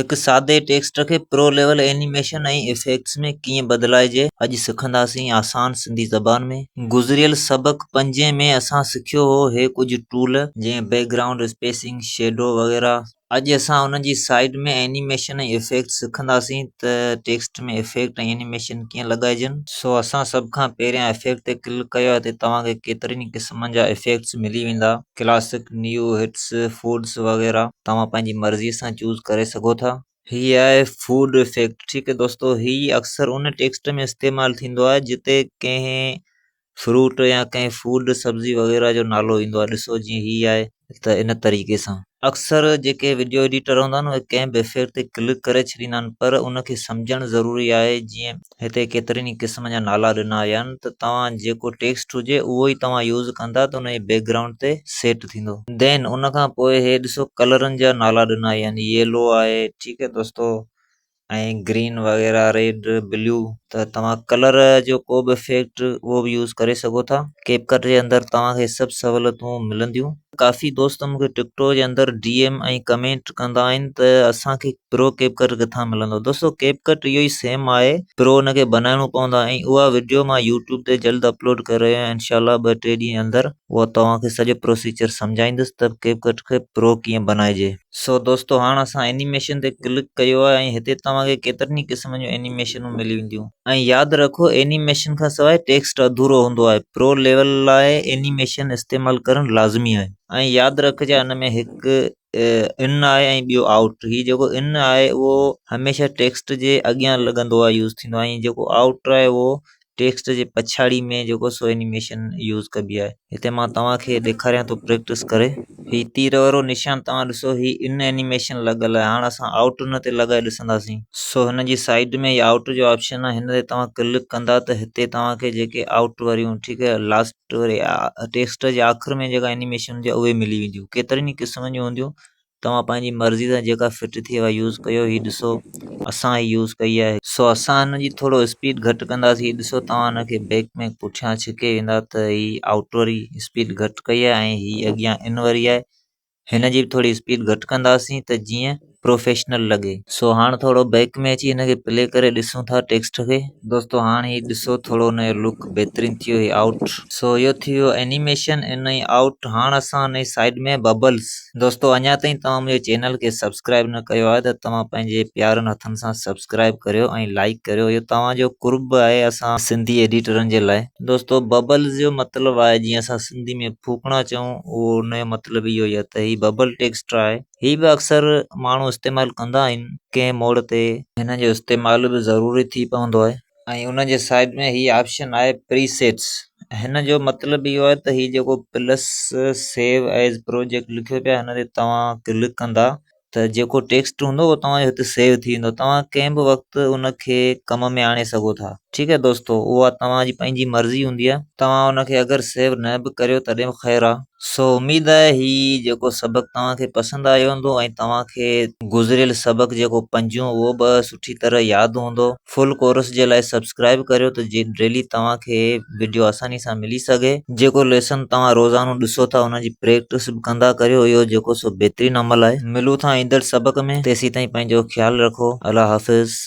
هڪ سادي ٽيڪسٽ کي پرو ليول اينيميشن ۽ افيڪٽس ۾ ڪيئن بدلائجي اڄ سکنداسين آسان سنڌي زبان ۾. گذريل سبق پنجين ۾ اسان سکيو هو هي ڪجهه ٽول. جيئن بيڪ گرائونڊ، اسپيسنگ، شيڊو وغيره. اڄ اسان انهن جي سائيڊ ۾ اينيميشن ۽ افيڪٽس سکنداسين ته ٽيڪسٽ ۾ افيڪٽ ۽ اينيميشن ڪيئن لڳائجن. سو اسان سڀ کان پهريان افيڪٽ تي ڪلڪ ڪيو آهي ته توهان کي ڪيترن ئي قسمن جا افيڪٽس ملي ويندا. ڪلاسڪ، نيو هٽس، فوڊس وغيره توهان پنهنجي مرضي سان چوز ڪري سگهو ٿا. هي آهي فوڊ افيڪٽ ٺيڪ آهي دوستو هي اڪثر ان ٽيڪسٽ ۾ استعمال ٿيندو آهي جتي ڪنهن فروٽ يا ڪنهن فوڊ سبزي وغيره جو نالو ايندو آهي ڏسو جيئن هي آهي ته ان طريقي سان. اڪثر جيڪي وڊيو ايڊيٽر هوندا آهن اهي ڪنهن به افيڪٽ تي ڪلڪ ڪري ڇڏيندا آهن پر ان کي سمجهڻ ضروري آهي جيئن هتي ڪيترن ئي قسمن جا نالا ڏنا ويا آهن ته توهان جيڪو ٽيڪسٽ هجي اهو ئي توهان يوز ڪندا ته ان جي بيڪ گرائونڊ تي سيٽ ٿيندو. دين ان کان پوء هي ڏسو ڪلرن جا نالا ڏنا ويا آهن ييلو آهي ٺيڪ آهي دوستو ۽ گرين وغيره ريڊ بليو ته توهان ڪلر جو ڪو به افيڪٽ اهو به يوز ڪري سگهو ٿا ڪيپ ڪٽ جي اندر توهان کي سڀ سهولتون ملنديون. ڪافي دوست مون کي ٽڪ ٽاڪ جي اندر ڊي ايم ۽ ڪمينٽ ڪندا آهن ته اسان کي پرو ڪيپ ڪٽ ڪٿان ملندو دوستو ڪيپ ڪٽ اهو ئي سيم آهي پرو ان کي بنائڻو پوندو آهي ۽ اها وڊيو مان يوٽيوب تي جلد اپلوڊ ڪري رهيو آهيان انشاء الله ٻه ٽي ڏينهن اندر اها توهان کي سڄو پروسيجر سمجهائيندس ته ڪيپ ڪٽ کي پرو ڪيئن بنائجي. سو دوستو هاڻ اسان اينيميشن تي ڪلڪ ڪيو آهي ۽ هتي توهان کي ڪيترن ئي قسمن جون اينيميشنون ملي وينديون ۽ ياد رکو اينيميشن کان سواء ٽيڪسٽ اڌورو هوندو آهي پرو ليول لاء اينيميشن استعمال ڪرڻ لازمي آهي ۽ ياد رکجي ان ۾ هڪ ان آهي ۽ ٻيو آئوٽ هي جيڪو ان آهي اهو هميشه ٽيڪسٽ جي اڳيان لڳندو آهي يوز ٿيندو آهي ۽ جيڪو آئوٽ آهي اهو ٽيڪسٽ جي پڇاڙي ۾ جيڪو سو اينيميشن يوز ڪبي آهي هتي مان توهان کي ڏيکاريان ٿو پريڪٽس ڪري هي تير وارو نشان توهان ڏسو هي ان اينيميشن لڳل آهي هاڻ اسان آئوٽ ان تي لڳائي ڏسنداسين سو هن جي سائيڊ ۾ هي آئوٽ جو آپشن آهي هن تي توهان ڪلڪ ڪندا ته هتي توهان کي جيڪي آئوٽ واريون ٺيڪ آهي لاسٽ ٽيڪسٽ جي آخر ۾ جيڪا اينيميشن هوندي آهي اهي ملي وينديون ڪيترن ئي قسمن جون هونديون توهان پنهنجي مرضي سان جيڪا فٽ ٿئي اها يوز ڪيو هي ڏسو اسان هي يوز ڪئي آهي سو اسان هن جي ٿورو اسپيڊ گهٽ ڪنداسين هي ڏسو توهان هن کي بيڪ ۾ پٺيان ڇڪي ويندا ته هي آئوٽ واري اسپيڊ گهٽ ڪئي آهي ۽ هي اڳيان ان واري آهي هن جي به ٿوري اسپيڊ گهٽ ڪنداسين ته جيئن پروفيشنل لڳي. سو هاڻ ٿورو بيڪ ۾ اچي هن کي پلي ڪري ڏسون ٿا ٽيڪسٽ کي. دوستو هاڻ هي ڏسو ٿورو ان جو لڪ بهترين ٿي ويو هي آئوٽ. سو اهو ٿي ويو اينيميشن ان ۽ آئوٽ هاڻ اسان ان جي سائيڊ ۾ ببلز. دوستو اڃا تائين توهان منهنجي چينل کي سبسڪرائب نه ڪيو آهي ته توهان پنهنجي پيارن هٿن سان سبسڪرائب ڪريو ۽ لائيڪ ڪريو اهو توهان جو قرب آهي اسان سنڌي ايڊيٽرن جي لاء. دوستو ببلز جو مطلب آهي جيئن اسان سنڌي ۾ ڦوڪڻا چئون اهو ان جو مطلب اهو ئي آهي ته هي ببل ٽيڪسٽ آهي هي به اڪثر ماڻهو استعمال ڪندا آهن ڪنهن موڙ تي هن جو استعمال به ضروري ٿي پوندو آهي ۽ ان جي سائيڊ ۾ هي آپشن آهي پري سيٽس هن جو مطلب اهو آهي ته هي جيڪو پلس سيو ايز پروجيڪٽ لکيو پيو آهي هن تي توهان ڪلڪ ڪندا ته جيڪو ٽيڪسٽ هوندو اهو توهان جو هتي سيو ٿي ويندو توهان ڪنهن به وقت ان کي ڪم ۾ آڻي سگهو ٿا ٺيڪ آهي دوستو اها توهان جي پنهنجي مرضي هوندي آهي توهان ان کي اگر سيو نه به ڪريو تڏهن به خير آهي سو اميد آهي هي جيڪو سبق توهان کي پسند آيو هوندو ۽ توهان کي گذريل سبق جيڪو پنجون اهو به سٺي طرح ياد هوندو فل ڪورس جي لاء سبسڪرائب ڪريو ته جي ڊيلي توهان کي وڊيو آساني سان ملي سگهي. جيڪو ليسن توهان روزانو ڏسو ٿا ان جي پريڪٽس به ڪندا ڪريو اهو جيڪو سو بهترين عمل آهي. ملون ٿا ايندڙ سبق ۾ تيسيتائين پنهنجو خيال رکو الله حافظ.